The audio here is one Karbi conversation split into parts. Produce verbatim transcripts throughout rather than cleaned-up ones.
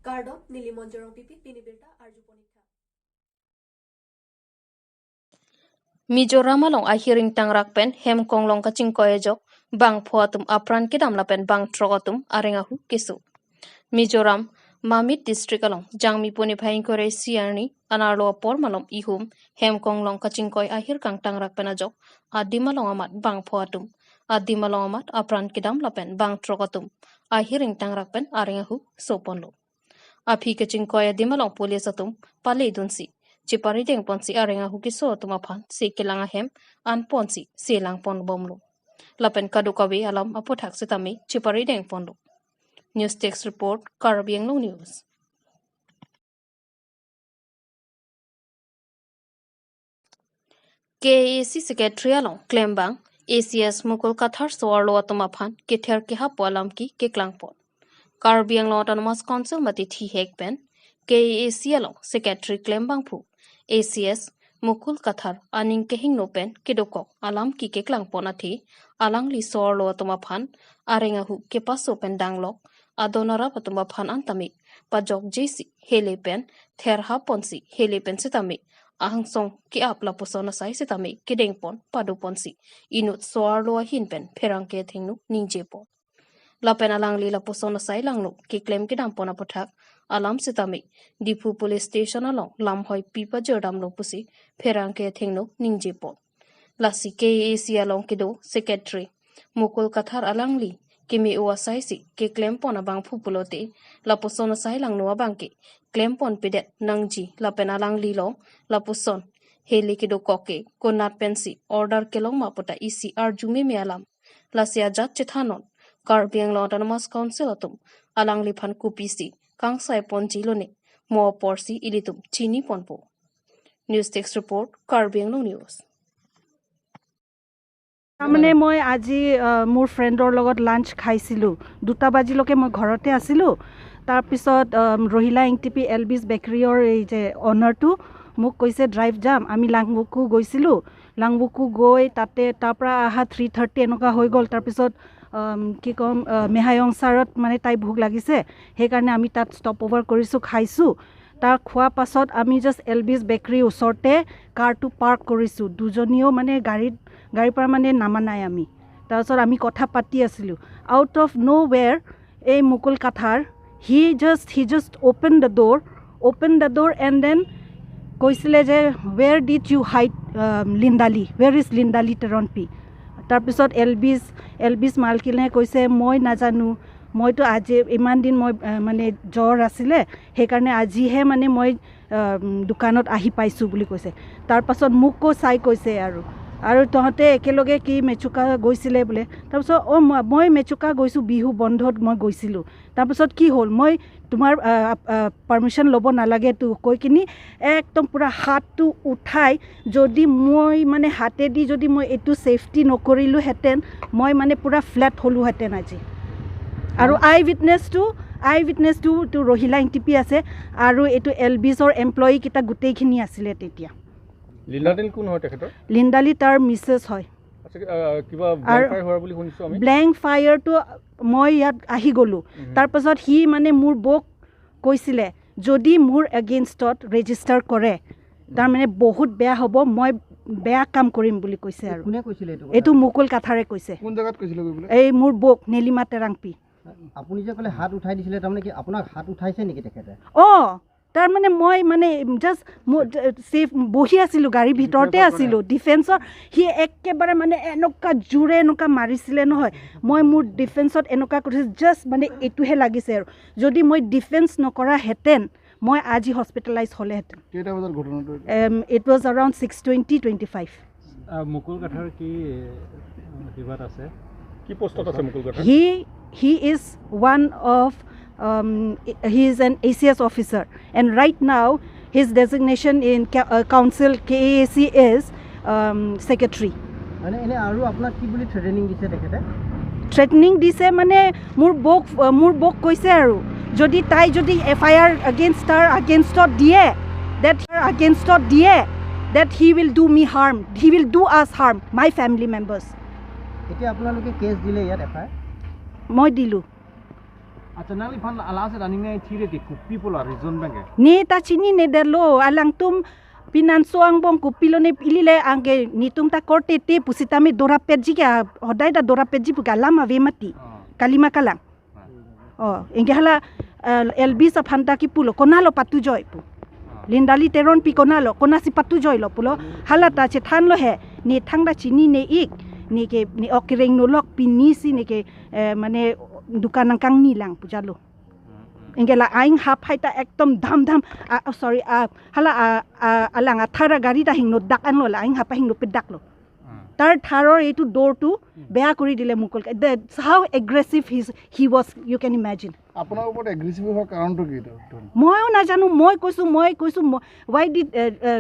Kardom, neli Monjorong Pipi, pini birta arju ponikha. Mizoram along ahiring tangrak pen hem konglong kachingkoi ajok bangpho atum apran kedam lapen bangthrok atum areng ahu keso. Mizoram, Mamit District along Jangmi puni phai ingkoi ra isi arni anerlo apor malom ihum hem konglong kachingkoi ahir kangtangrak pen ajok adim along amat bangpho atum, adim along amat apran kedam lapen bangthrok atum ahiring tangrak pen areng ahu soponlo. Aphi kachingkoi adim along police atum pale dunsi chipari dengponsi areng ahu keso atum aphan se kelang ahem anponsi se langpon bomlo. Lapen kadokave alam aphuthak sitame chipari dengponlo. News Desk Report, Karbi Anglong News. K A A C Secretary along klembang A C S Mukul Kathar so-arlo atum aphan kether kehapo alam ke keklangpon. Karbi Anglong Autonomous Council mate thihek pen K A A C along Secretary klembangphu A C S Mukul Kathar aning kehingno pen kedokok alam ke keklangpon athe alangli so-arlo atum aphan areng ahu kepaso pen danglok adon arap atum aphan antame pajokjesi hele pen therhaponsi hele pen sitame angsong ke-ap lapuson asai sitame kedengpon padoponsi inut so-arlo ahin pen pherangke athengno ningjepon. Lapen alangli lapuson asai langno keklem kedampon aphuthak alam sitame Diphu Police Station along lamhoi pi pajir damlo pusi pherangke athengno ningjepon. Lasi K A A C along kedo Secretary Mukul Kathar alangli keme-o asaisi keklempon abangphu pulote lapuson asai langno abangke klempon pedet nangji lapen alangli along lapuson hele kedokok ke konat pensi order kelong ma puta isi arju meme alam. Lasi ajat chethanon Karbi Anglong Autonomous Council atum alangliphan kopisi kangsaiponji lone mo aporsi ilitum chiniponpo. News Desk Report, Karbi Anglong News. তাৰমানে মই আজি আহ, মোৰ ফ্ৰেণ্ডৰ লগত লাঞ্চ খাইছিলোঁ। দুটা বাজিলৈকে মই ঘৰতে আছিলোঁ। তাৰপিছত আম, ৰহিলা ইংটিপি এলবিছ বেকাৰীৰ এই যে অনাৰটো মোক কৈছে ড্ৰাইভ যাম, আমি লাংবুকু গৈছিলোঁ। লাংবুকু গৈ তাতে তাৰ পৰা অহা থ্ৰী থাৰ্টি এনেকুৱা হৈ গ'ল। তাৰপিছত আম, কি ক'ম আহ, মেহায়ং চাৰত মানে তাই ভোক লাগিছে, সেইকাৰণে আমি তাত ষ্টপ অভাৰ কৰিছোঁ, খাইছোঁ। তাৰ খোৱা পাছত আমি জাষ্ট এলবিছ বেকাৰীৰ ওচৰতে কাৰটো পাৰ্ক কৰিছোঁ। দুজনীও মানে গাড়ীত গাড়ীৰ পৰা মানে নামা নাই আমি। তাৰপিছত আমি কথা পাতি আছিলোঁ। Out of nowhere এই মুকুল Kathar, he just he just open the door, open the door and then কৈছিলে যে where did you hide Lindali, where is Lindali Teronpi? তাৰপিছত এলবিছ এলবিছ মালকিনে কৈছে মই নাজানো, মইতো আজি ইমান দিন মই আহ, মানে জ্বৰ আছিলে, সেইকাৰণে আজিহে মানে মই আহ, উম, দোকানত আহি পাইছোঁ বুলি কৈছে। তাৰপাছত মোকো চাই কৈছে আৰু আৰু তহঁতে একেলগে কি মেচুকা গৈছিলে বোলে। তাৰপিছত অ' মই- মই মেচুকা গৈছোঁ, বিহু বন্ধত মই গৈছিলোঁ। তাৰপিছত কি হ'ল, মই তোমাৰ পাৰ্মিশ্যন ল'ব নালাগেতো কৈ কিনি একদম পূৰা হাতটো উঠাই যদি মই মানে হাতেদি যদি মই এইটো ছেফটি নকৰিলোহেঁতেন, মই মানে পূৰা ফ্লেট হ'লোহেঁতেন আজি। আৰু আই উইটনেছটো আই উইটনেছটো তো ৰহিলা ইংটিপি আছে আৰু এইটো এলবিছৰ এমপ্লয়ীকেইটা গোটেইখিনি আছিলে তেতিয়া। লিণ্ডালিন কোন হয় তেখেতৰ? লিণ্ডালি তাৰ মিছেছ হয়। আচ্ছা, আহ, কিবা আৰু ব্লেংক ফায়াৰ হোৱাৰ বুলি শুনিছোঁ আমি। ব্লেংক ফায়াৰটো মই ইয়াত আহি গ'লো। উম। তাৰপাছত সি মানে মোৰ বৌক কৈছিলে যদি মোৰ এগেইনষ্টত ৰেজিষ্টাৰ কৰে, তাৰমানে বহুত বেয়া হ'ব, মই বেয়া কাম কৰিম বুলি কৈছে আৰু। কোনে কৈছিলে এইটো কথা? এইটো মুকুল কাথাৰে কৈছে। কোন জেগাত কৈছিলে গৈ বোলে? এই মোৰ বৌক, নীলিমা তেৰাংপি। আপুনি যে ক'লে হাত উঠাই দিছিলে, তাৰমানে কি আপোনাক হাত উঠাইছে নেকি তেখেতে? অ', তাৰমানে মই মানে জাষ্ট ছেফ বহি আছিলোঁ, গাড়ীৰ ভিতৰতে আছিলোঁ। ডিফেন্সৰ সি একেবাৰে মানে এনেকুৱা জোৰে এনেকুৱা মাৰিছিলে নহয়। মই মোৰ ডিফেন্সত এনেকুৱা কৰিছোঁ, জাষ্ট মানে এইটোহে লাগিছে আৰু। যদি মই ডিফেন্স নকৰাহেঁতেন, মই আজি হস্পিটেলাইজ হ'লেহেঁতেন। কেইটা বজাত ঘটনাটো? It was around six twenty, twenty five. আহ, মুকুল কাথাৰ কি আহ, কিবাত আছে? কি পোষ্টত আছে মুকুল Kathar? He he is one of um, he is an A C S officer, and right now his designation in ca- uh, council K A A C is um, secretary. মানে এনে আৰু আপোনাক কি বুলি থ্ৰেটেনিং দিছে তেখেতে? থ্ৰেটেনিং দিছে মানে মোৰ বৌক আহ, মোৰ বৌক কৈছে আৰু যদি তাই যদি এফ আই আৰ এগেইনষ্ট তাৰ আগেইনষ্টত দিয়ে, that আগেইনষ্টত দিয়ে, that he will do me harm, he will do us harm, my family members. এতিয়া আপোনালোকে কেছ দিলে ইয়াত এফ আই আৰ? মই দিলোঁ। Acha, nangliphan last aning nangthire ke kopi pu la reason abang ke? Ne ta chininedetlo, alangtum pinanso angbong kopilo ne ili le, anke netum ta korte te pusitame dorapetji ke, hodai ta dorapetji pu ke alam ave mati. Ah. Kalima kalang. Ah. Oh, anke hala, eh, L B aphan ta kipulo, konatlo patujoi pu. Ah. Lindali Teronpi konatlo, konatsi patujoilo pulo. Hala ta chethanlo he, ne thangta chinine-ik, ne ke, ne ok kereng nolok, pinisi ne ke, eh, mane dukan nangkangni lang pu jalo. Anke la aing haphai ta ekdom dham dham, ah, oh, sorry, ah, hala, ah, ah, alang athar agari ta hingno dak anlo, la aing haphai hingno pedaklo. Hmm. Tar tharor এইটো doorটো বেয়া কৰি দিলে মুকলি। That's how aggressive he's, he was, you can imagine. আপোনাৰ ওপৰত এগ্ৰেছিভ হোৱাৰ কাৰণটো কি এইটো? ময়ো নাজানো, মই কৈছো, মই কৈছো, ম-, why did, এ, এ,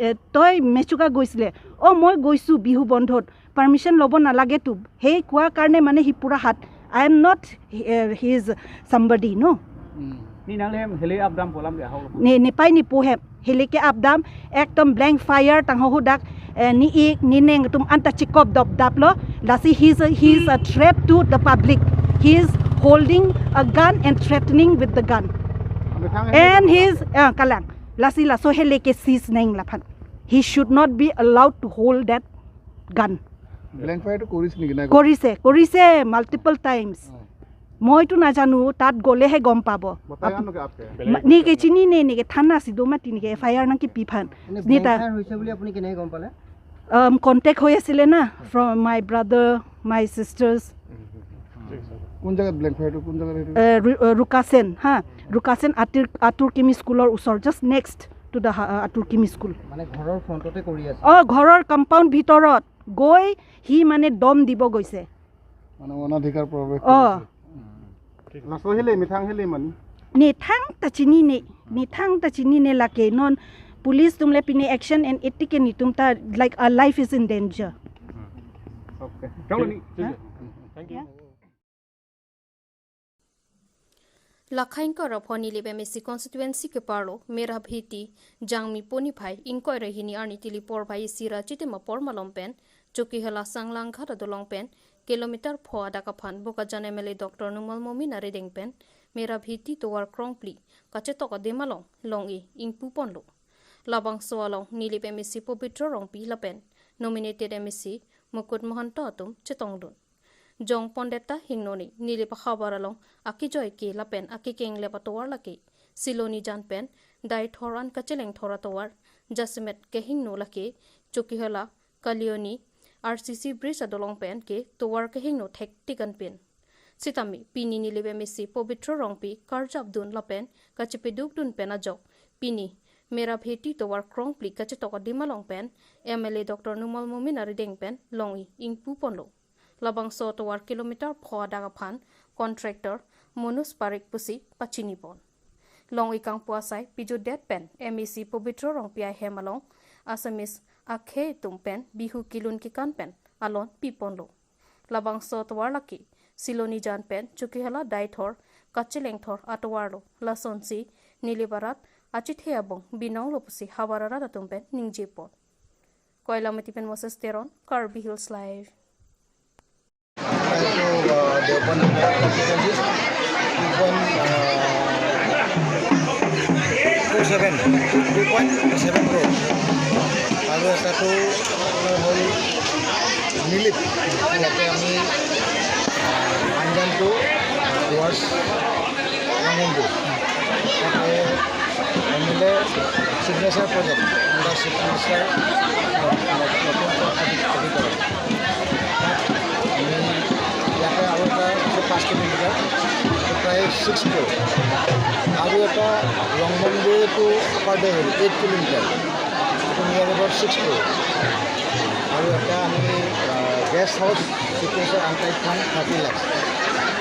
এ, তই মেচুকা গৈছিলে? অ, মই গৈছো বিহু বন্ধত, পাৰ্মিশ্যন ল'ব নালাগেতো। সেই কোৱা কাৰণে মানে সি পুৰা হাত, I am not, uh, his somebody, no? Hmm. Ni nangle hem hele apdam pu alam ke ahok lo. Ne, nepei nepo hem hele ke apdam, ekdom blank fire tangho hudak, eh, ne-ik, neneng atum anta chikop dopdaplo. Lasi he's a, he's a threat to the public. He's holding a gun and threatening with the gun. Methang hele. And he's, ah, kalang. Lasi laso hele ke seize nang laphan. He should not be allowed to hold that gun. Blank ফায়াৰটো কৰিছে নেকি? নাই কৰা? কৰিছে, কৰিছে, multiple times। অ। মইতো নাজানো, তাত গ'লেহে গম পাব। বতাই আপ-, আনো কে আপকে? মা-, নে ke chinine, ne ke thana si do mati, ne ke F I R nangkipi aphan। এনে নে ta ব্লেংক ফায়াৰ হৈছে বুলি আপুনি কেনেকে গম পালে? Um, contact হৈ আছিলে না, from my brother, my sisters। কোন জেগাত ব্লেংক ফায়াৰটো, কোন জেগাত সেইটো? এ, ৰু-, এ, ৰুকাচেন, হা। ৰুকাচেন আতুৰ, আতুৰ কিমি স্কুলৰ ওচৰ, just next to the, হা, আতুৰ কিমি স্কুল। মানে ঘৰৰ ফ্ৰণ্টতে কৰি আছে? অ, ঘৰৰ কম্পাউণ্ড ভিতৰত গৈ সি মানে দম দিব গৈছে। মানে অনাধিকাৰ প্ৰৱেশ অ। কৰিছে। Laso hele, methang hele mani? Ne thangta chinine, ne thangta chinine lake non police atum le pine action and etike netum ta, like, our life is in danger. Okay. Chalo ni. Thank you. Lakhain karap ho Nilip M A C constituency keparlo Mera Bheti Jangmi Poni phai ingkoi ra hini arni tili porphai isi ra chitim apor malom pen Chokihola Sanglanghat adolong pen kilometer pho adak aphan Bokajan M L A Doctor Numal Momin arideng pen Mera Bheti tovar krongphli kachetok adim along long-i ingpu ponlo. Labangso along Nilip M A C Pobitro Rongpi lapen nominated M A C Mukut Mahanta atum chetongdun. Jong pondet ta hingnoni Nilip ahavar along akejoi ke lapen akekeng lep atovar lake Siloni jan pen Daithor an kachelengthor atovar, jasemet kehingno lake Chokihola Kalioni R C C bridge adolong pen ke tovar kehingno thektik anpin. Sitame pini Nilip M A C Pobitro Rongpi karjapdun lapen kachepedukdun pen ajok pini Mera Bheti tovar krongphli kachetok adim along pen M L A Doctor Numal Momin arideng pen long-i ingpu ponlo. Labangso tovar kilometer pho adak aphan contractor Manoj Parik pusi pachini pon. Long-i kangpu asai pijudet pen M A C Pobitro Rongpi ahem along Assamese akhei atum pen Bihu kelun kekan pen alon pi ponlo. Labangso tovar lake Siloni jan pen Chokihola Daithor kachelengthor atovarlo, lasonsi Nilip arat achethe abong binonglo pusi havar arat atum pen ningje pon. Koilamati pen Moses Teron, Karbi Hills Live. এইটো, আহ, Deopani two point, ah, two seven, two point seven four. আৰু এটাটো আপোনাৰ হ'ল নিলিপ, ইয়াতে আমি, আহ, আঞ্জানটো ৱাৰ্ছ ৰঙমটো। তাতে এম এল এ ছিগনেচাৰ প্ৰজেক্ট, আণ্ডাৰ ছিগনেচাৰ, নতুন অধিক-, অধিকৰণ। তাত আমি ইয়াতে আৰু এটা আছে পাঁচ কিলোমিটাৰ, প্ৰায় ছিক্স কিলো। আৰু এটা ৰংমংগৈ টু আপাৰ দেহেৰি, এইট কিলোমিটাৰ, এইটো নিয়াৰ এবাউট ছিক্স কিলো। আৰু এটা আমি, আহ, গেষ্ট হাউচ চিটুৱেশ্যন আনটাইপ ফাণ্ড থাৰ্টি লাখ।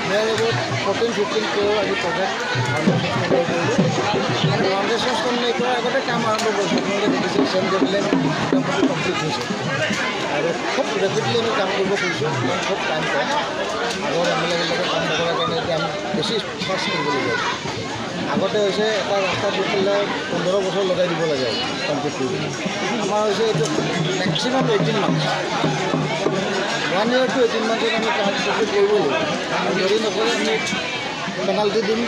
ইয়াৰ লগত ফৰ্টিন ফিফটিন ক্ৰ'ৰ আমি প্ৰজেক্ট ফাউণ্ডেশ্যন ষ্ট'ন কৰিলোঁ। আমি ফাউণ্ডেশ্যন ষ্ট'ন নাই কৰা আগতে কাম আৰম্ভ কৰিছোঁ। আপোনালোকে দেখিছে, চেণ্ট গভৰ্ণমেণ্ট মোটামুটি কমপ্লিট হৈছে আৰু খুব ৰেপিডলি আমি কাম কৰিব খুজিছোঁ, ইমান খুব টাইম কম। আগৰ এম এল এবিলাকে কাম নকৰাৰ কাৰণে এতিয়া আমি বেছি ফাষ্ট কৰিবলগীয়া হৈছে। আগতে হৈছে এটা ৰাস্তা দি পেলাই পোন্ধৰ বছৰ লগাই দিব লাগে কমপ্লিট কৰিবলৈ। আমাৰ হৈছে এইটো maximum eighteen months, one year two eighteen মান্থছত আমি কাম কমপ্লিট কৰিব লাগিব। যদি নকৰে আমি পেনাল্টি দিম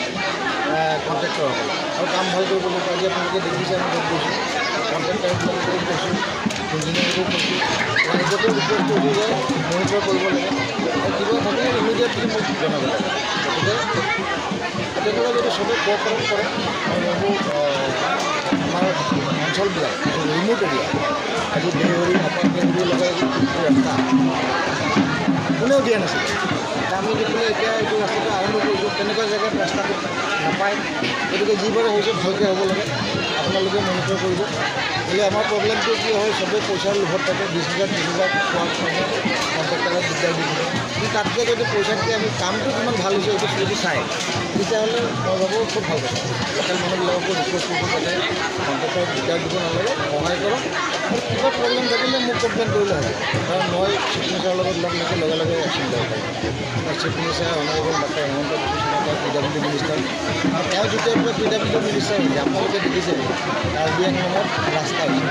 কণ্ট্ৰেক্টৰসকলক। আৰু কাম ভাল কৰিব লাগিব। আজি আপোনালোকে দেখিছে, আমি য'ত গৈছোঁ, কণ্ট্ৰেক্টৰবিলাকক কৈছোঁ, ইঞ্জিনিয়াৰকো কৈছোঁ, ৰাইজকো ৰিকুৱেষ্ট কৰিছোঁ যে মনিটৰ কৰিব লাগে আৰু কিবা থাকিলে ইমিডিয়েটলি মোক জনাব লাগে। গতিকে তেনেকুৱা যদি চবে কোঅপাৰেট কৰে, মই ভাবোঁ, আহ, আমাৰ অঞ্চলবিলাক, যিটো ৰিমট এৰিয়া, আজি দেওবাৰী নাপায়, দেওবাৰী লগাই যিটো ৰাস্তা কোনেও দিয়া নাছিল। দামী দি পেলাই এতিয়া এইটো ৰাস্তাটো আৰম্ভ কৰিছোঁ, তেনেকুৱা জেগাত ৰাস্তাটো নাপায়। গতিকে যিবাৰে হৈছে ভালকৈ হ'ব লাগে, আপোনালোকে মনিটৰ কৰিব। খালি আমাৰ প্ৰব্লেমটো কি হয়, চবে পইচাৰ লোভত থাকে, বিছ হাজাৰ, ত্ৰিছ হাজাৰ পোৱাৰ কাৰণে কণ্ট্ৰেক্টৰক দিগদাৰ দি থাকে। কিন্তু তাতকৈ যদি পইচাতকৈ আমি কামটো কিমান ভাল হৈছে, এইটো যদি চাই, তেতিয়াহ'লে মই ভাবোঁ খুব ভাল কথা। লোকেল মানুহবিলাককো ৰিকুৱেষ্ট কৰিছোঁ যাতে কণ্ট্ৰেক্টৰক দিগদাৰ দিব নালাগে, সহায় কৰক। আৰু কিবা প্ৰব্লেম থাকিলে মোক কমপ্লেইন কৰিলে হ'ব, কাৰণ মই চিফ মিনিষ্টাৰৰ লগত লগ লাগি লগে লগে একশ্যন ল'ব পাৰিম। Chief minister honourable doctor Himanta বিশ্ব শৰ্মা, তেওঁ পি ডাব্লিউ ডি মিনিষ্টাৰ। আৰু তেওঁ যেতিয়া পৰা পি ডাব্লিউ ডি মিনিষ্টাৰ হৈছে, আপোনালোকে দেখিছে, কাৰ্বি আংলঙত ৰাস্তা হৈছে।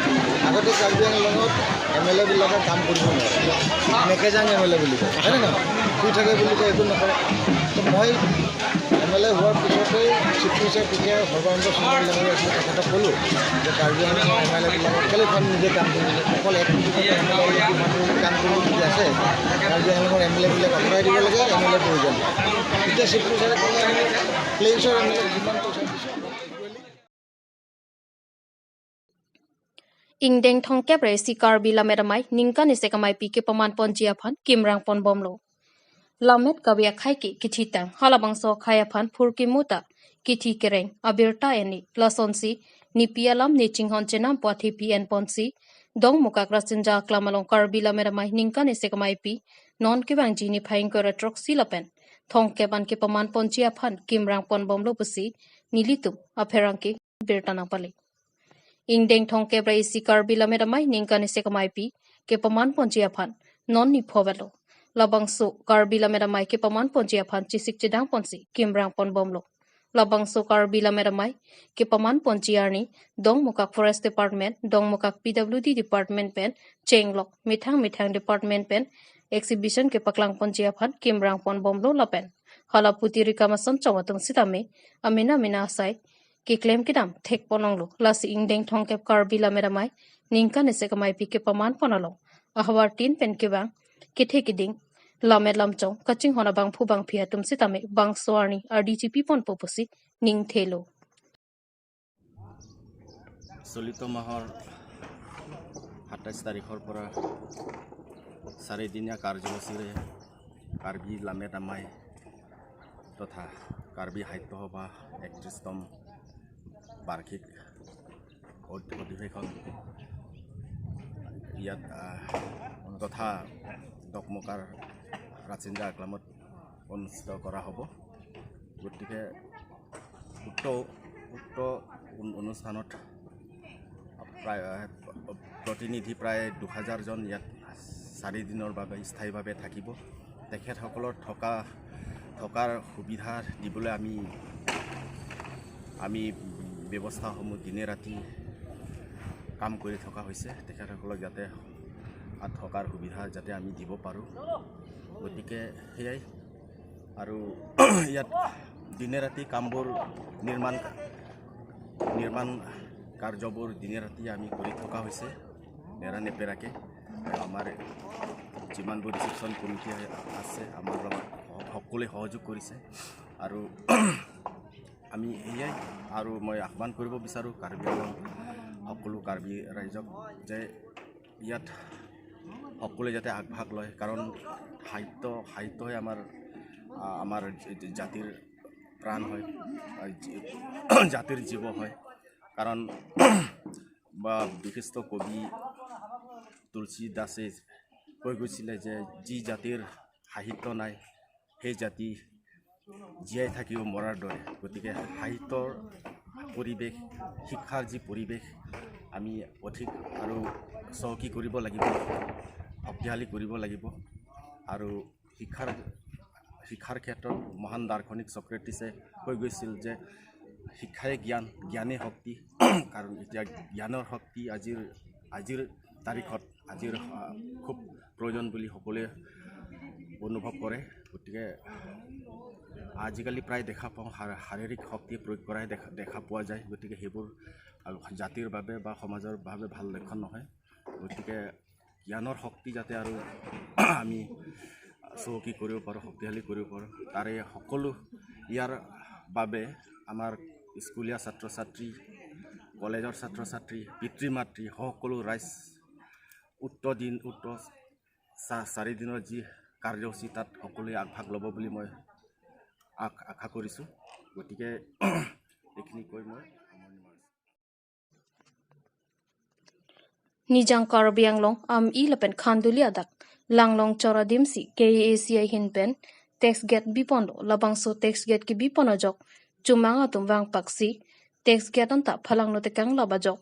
আগতে কাৰ্বি আংলঙত এম এল এবিলাকে কাম কৰিব নোৱাৰে, মেকেজাং এম এল এ বুলি কয়, হয়নে নহয়? শুই থাকে বুলি কয়, একো নকৰে। তো মই এম এল এ হোৱাৰ পিছতেই চিফ মিনিষ্টাৰ তেতিয়া সৰ্বানন্দ সোণোৱাল ডাঙৰীয়া আছিলে, তেখেতক ক'লোঁ যে কাৰ্বি আংলঙৰ এম এল এবিলাকক কেলৈ ইমান নিজে কাম কৰিব লাগে, অকল এক কোটি টকা এম এল এ কিমান কাম কৰিবলগীয়া আছে, কাৰ্বি আংলঙৰ এম এল এবিলাক আঁতৰাই দিব লাগে, এম এল এ প্ৰয়োজন। তেতিয়া চিফ মিনিষ্টাৰে ক'লে, আমি প্লেইনছৰ এম এল এ যিমান পইচা দিছোঁ, Ingdeng thomkep ra isi Karbi Lammet Amei ningkan isi ameipi kepaman ponji aphan kimrang pon bomlo. Lammet kave akhei ke kethitang, halabangso akhei aphan phurkimo ta kethi kereng, abirta eni, lasonsi nepi alam ne chinghon chenam pu athepi en ponsi, Dongmukak Rasinja Aklam along Karbi Lammet Amei ningkan isi ameipi non kevangji niphai ingkoi ra throksi lapen thomkep an kepaman ponji aphan kimrang pon bomlo pusi nelitum apherangke birta nangpale. Ingdeng thomkep ra isi Karbi Lammet Amei ningkan isi ameipi kepaman ponji aphan non ni pho avelo. Labangso Karbi Lammet Amei kepaman ponji aphan chesik chedang ponsi kimrang pon bomlo. Labangso Karbi Lammet Amei kepaman ponji arni Dongmukak Forest Department, Dongmukak P W D Department pen chenglok methang methang department pen exhibition kepaklang ponji aphan kimrang pon bomlo lapen hala puthot rikam ason chom atum sitame amena amena asai keklem kedam thek pon longlo. Lasi ingdeng thomkep Karbi Lammet Amei ningkan isi ameipi kepaman pon along ahavar tin pen kevang kethe keding, lammet lamchong kachinghon abangphu bangphi atum sitame bangso arni ardi chipi ponpo pusi ningthelo. চলিত মাহৰ সাতাইছ তাৰিখৰ পৰা চাৰিদিনীয়া কাৰ্যসূচীৰে কাৰ্বি লামেট আমাই তথা কাৰ্বি সাহিত্য সভা একত্ৰিশতম বাৰ্ষিক অধি- অধিৱেশন ইয়াত, আহ, তথা দকমকাৰ ৰাচিঞ্জা আকলামত অনুষ্ঠিত কৰা হ'ব। গতিকে উক্ত, উক্ত অনু- অনুষ্ঠানত প্ৰায়, আহ, প্ৰতিনিধি প্ৰায় দুহাজাৰজন ইয়াত চাৰিদিনৰ বাবে স্থায়ীভাৱে থাকিব। তেখেতসকলৰ থকা, থকাৰ সুবিধা দিবলৈ আমি, আমি ব্যৱস্থাসমূহ দিনে ৰাতি কাম কৰি থকা হৈছে। তেখেতসকলক যাতে থকাৰ সুবিধা যাতে আমি দিব পাৰোঁ। গতিকে সেয়াই। আৰু ইয়াত দিনে ৰাতি কামবোৰ নিৰ্মাণ, নিৰ্মাণ কাৰ্যবোৰ দিনে ৰাতি আমি কৰি থকা হৈছে নেৰা নেপেৰাকে। আৰু আমাৰ যিমানবোৰ ৰিচিপশ্যন কমিটি আছে, আমাৰ লগত সকলোৱে সহযোগ কৰিছে। আৰু আমি এয়াই। আৰু মই আহ্বান কৰিব বিচাৰোঁ কাৰ্বি আংলং সকলো কাৰ্বি ৰাইজক যে ইয়াত সকলোৱে যাতে আগভাগ লয়, কাৰণ সাহিত্য, সাহিত্যই আমাৰ, আ, আমাৰ জ- জ- জাতিৰ প্ৰাণ হয়, আ, জ- জাতিৰ জীৱ হয়। কাৰণ বা বিশিষ্ট কবি তুলসী দাসে কৈ গৈছিলে যে যি জাতিৰ সাহিত্য নাই, সেই জাতি জীয়াই থাকিব মৰাৰ দৰে। গতিকে সাহিত্যৰ পৰিৱেশ, শিক্ষাৰ যি পৰিৱেশ, আমি অধিক আৰু চহকী কৰিব লাগিব, শক্তিশালী কৰিব লাগিব। আৰু শিক্ষাৰ, শিক্ষাৰ ক্ষেত্ৰত মহান দাৰ্শনিক চক্ৰেটিছে কৈ গৈছিল যে শিক্ষাই জ্ঞান, জ্ঞানেই শক্তি। কাৰণ এতিয়া জ্ঞানৰ শক্তি আজিৰ, আজিৰ তাৰিখত, আজিৰ, আহ, খুব প্ৰয়োজন বুলি সকলোৱে অনুভৱ কৰে। গতিকে আজিকালি প্ৰায় দেখা পাওঁ শাৰ- শাৰীৰিক শক্তি প্ৰয়োগ কৰাই দেখা দেখা পোৱা যায়। গতিকে সেইবোৰ আৰু জাতিৰ বাবে বা সমাজৰ বাবে ভাল লক্ষণ নহয়। গতিকে জ্ঞানৰ শক্তি যাতে আৰু আমি চহকী কৰিব পাৰোঁ, শক্তিশালী কৰিব পাৰোঁ, তাৰে সকলো ইয়াৰ বাবে আমাৰ স্কুলীয়া ছাত্ৰ ছাত্ৰী, কলেজৰ ছাত্ৰ ছাত্ৰী, পিতৃ মাতৃ সকলো ৰাইজ উক্ত দিন উক্ত চা- চাৰি দিনৰ যি কাৰ্যসূচী তাত সকলোৱে আগভাগ ল'ব বুলি মই আশ- আশা কৰিছোঁ। গতিকে এইখিনি কৈ মই সামৰণি মাৰিছোঁ। Nijang Karbi Anglong Amei lapen Khanduli adak Langlong Chor adimsi K A A C ahin pen tax gate biponlo. Labangso tax gate kibipon ajok chomang atum vangpaksi tax gate anta phalangno tekang lap ajok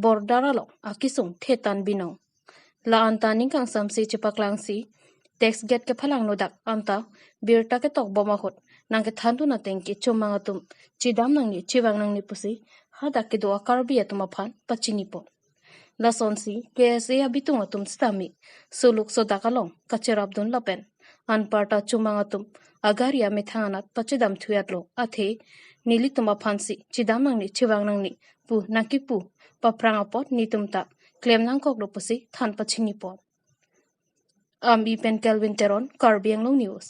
border along akesung thetan binong. La anta ning kangsamsi chepaklangsi tax gate kephalangno dak anta birta ketok bom ahut nangkethandun ateng ke chomang atum chedam nangne chevang nangne pusi hadak kedo a-Karbi atum aphan pachinipon. Lasonsi K S A abitung atum sitame suluk sodak along kacherapdun lapen anparta chomang atum agari amethang anat pachedam thuyatlo, athe nelitum aphansi chedam nangne chevang nangne pu nangkipu paphrang apot netum ta klem nangkoklo pusi than pachinipon. Amei pen Kelvin Teron, Karbi Anglong News.